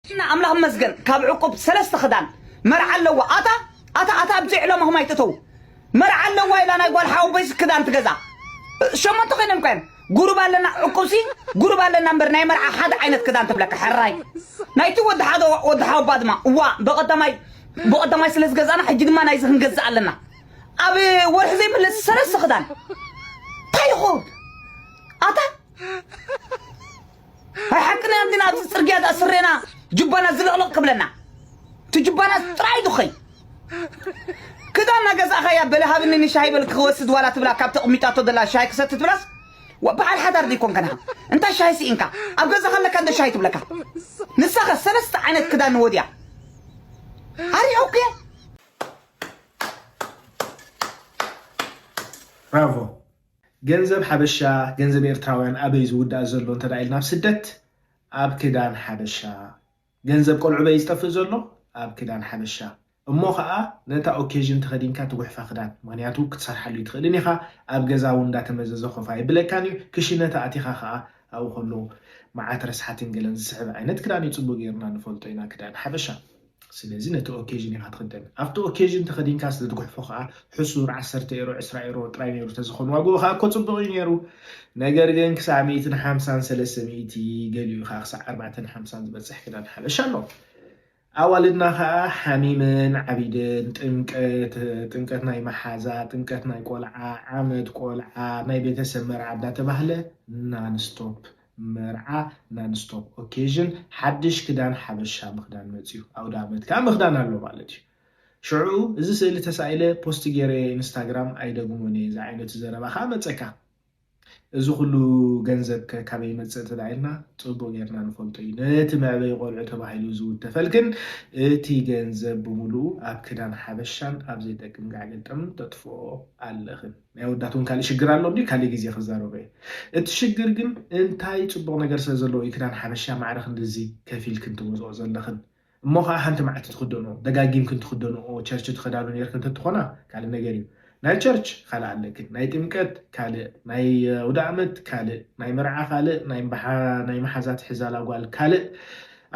እና ኣምላኽ መስገን ካብ ዕቁብ ሰለስተ ክዳን መርዓ ኣለዋ። ኣታ ኣታ ኣታ ኣብዚ ዕለምኹም ኣይትእተው። መርዓ ኣለዋ ኢላ ናይ ጓል ሓወቦይስ ክዳን ትገዛ። ሸሞንተ ኮይኖም ኮይን ጉሩብ ኣለና ዕቁብሲ ጉሩብ ኣለና እምበር ናይ መርዓ ሓደ ዓይነት ክዳን ትብለካ ሕራይ። ናይቲ ወዲ ሓደ ወዲ ሓወባ ድማ እዋ ብቐዳማይ ብቐዳማይ ስለ ዝገዛና ሕጂ ድማ ናይዚ ክንገዝእ ኣለና። ኣብ ወርሒ ዘይምለስ ሰለስተ ክዳን እንታይ ይኸውን? ኣታ ኣይ ሓቅና እንዲና ኣብዚ ጽርግያ ዳ ስሬና ጅባና ዝልቕልቕ ክብለና እቲ ጅባና ጥራይ ድኸይ ክዳና ገዛእኻያ በለ ሃብኒ ንሻሂ በል ክወስድ ዋላ ትብላ ካብ ተቕሚጣቶ ደላ ሻሂ ክሰቲ ትብላስ በዓል ሓዳር ዘይኮንከና እንታይ ሻሂ ስኢንካ ኣብ ገዛ ከለካ እንደ ሻሂ ትብለካ ንሳኸ ሰለስተ ዓይነት ክዳን ንወድያ ኣሪ ኦኬ ብራቮ። ገንዘብ ሓበሻ፣ ገንዘብ ኤርትራውያን ኣበይ ዝውዳእ ዘሎ እንተ ኢልና ኣብ ስደት ኣብ ክዳን ሓበሻ። ገንዘብ ቆልዑ በይ ዝጠፍእ ዘሎ ኣብ ክዳን ሓበሻ። እሞ ከዓ ነታ ኦኬዥን ተኸዲንካ ትጉሕፋ ክዳን፣ ምክንያቱ ክትሰርሓሉ ይትኽእልን ኢኻ። ኣብ ገዛ እውን እንዳተመዘዘ ኮፍ ኣይብለካን እዩ። ክሽነ ተኣቲኻ ከዓ ኣብኡ ከሎ መዓት ረስሓትን ገለን ዝስሕብ ዓይነት ክዳን እዩ። ፅቡቅ ጌርና ንፈልጦ ኢና ክዳን ሓበሻ። ስለዚ ነቲ ኦኬዥን ኢኻ ትኽደን። ኣብቲ ኦኬዥን ተኸዲንካ ስለ ትጉሕፎ ከዓ ሕሱር ዓሰርተ ኤሮ ዕስራ ኤሮ ጥራይ ነይሩ ተዝኾን ዋግኡ ከዓ እኮ ፅቡቕ እዩ ነይሩ። ነገር ግን ክሳዕ ሚእትን ሓምሳን ሰለስተ ሚእቲ ገሊኡ ከዓ ክሳዕ ኣርባዕተን ሓምሳን ዝበፅሕ ክዳን ሓበሻ ኣሎ። ኣዋልድና ከዓ ሓሚመን ዓቢደን ጥምቀት ጥምቀት ናይ መሓዛ ጥምቀት ናይ ቆልዓ ዓመት ቆልዓ ናይ ቤተሰብ መርዓ እንዳተባህለ ናንስቶፕ መርዓ ናንስቶፕ ኦኬዥን ሓድሽ ክዳን ሓበሻ ምኽዳን መፅዩ ኣውደ ዓመት ከዓ ምኽዳን ኣሎ ማለት እዩ ሽዑ እዚ ስእሊ ተሳኢለ ፖስት ገይረ ኢንስታግራም ኣይደግሞን እየ ዝዓይነቱ ዘረባ ከዓ መፀካ እዚ ኩሉ ገንዘብ ከ ካበይ ይመፅእ ተዳኢልና ፅቡቅ ጌርና ንፈልጦ እዩ ነቲ መዕበይ ቆልዑ ተባሂሉ ዝውተፈል ግን እቲ ገንዘብ ብምሉኡ ኣብ ክዳን ሓበሻን ኣብ ዘይጠቅም ጋዕገልጠምን ተጥፍኦ ኣለኽን ናይ ኣወዳት እውን ካልእ ሽግር ኣሎ እንዲ ካልእ ግዜ ክዛረቦ እየ እቲ ሽግር ግን እንታይ ፅቡቅ ነገር ስለ ዘለዎ እዩ ክዳን ሓበሻ ማዕረ ክንድዚ ከፊልክን ትወፅኦ ዘለኽን እሞ ከዓ ሓንቲ መዓልቲ ትክደንኦ ደጋጊምክን ትክደንኦ ቸርች ትኸዳሉ ነርክን ተትኾና ካልእ ነገር እዩ ናይ ቸርች ካልእ ኣለክን ናይ ጥምቀት ካልእ ናይ ውዳእመት ካልእ ናይ መርዓ ካልእ ናይ መሓዛት ሕዛላ ጓል ካልእ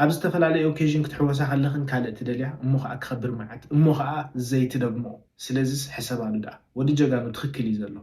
ኣብ ዝተፈላለየ ኦኬዥን ክትሕወሳ ከለኽን ካልእ ትደልያ እሞ ከዓ ክኸብር መዓት እሞ ከዓ ዘይትደግሞ ስለዚስ ሕሰባሉ ደኣ ወዲ ጀጋኑ ትኽክል እዩ ዘሎ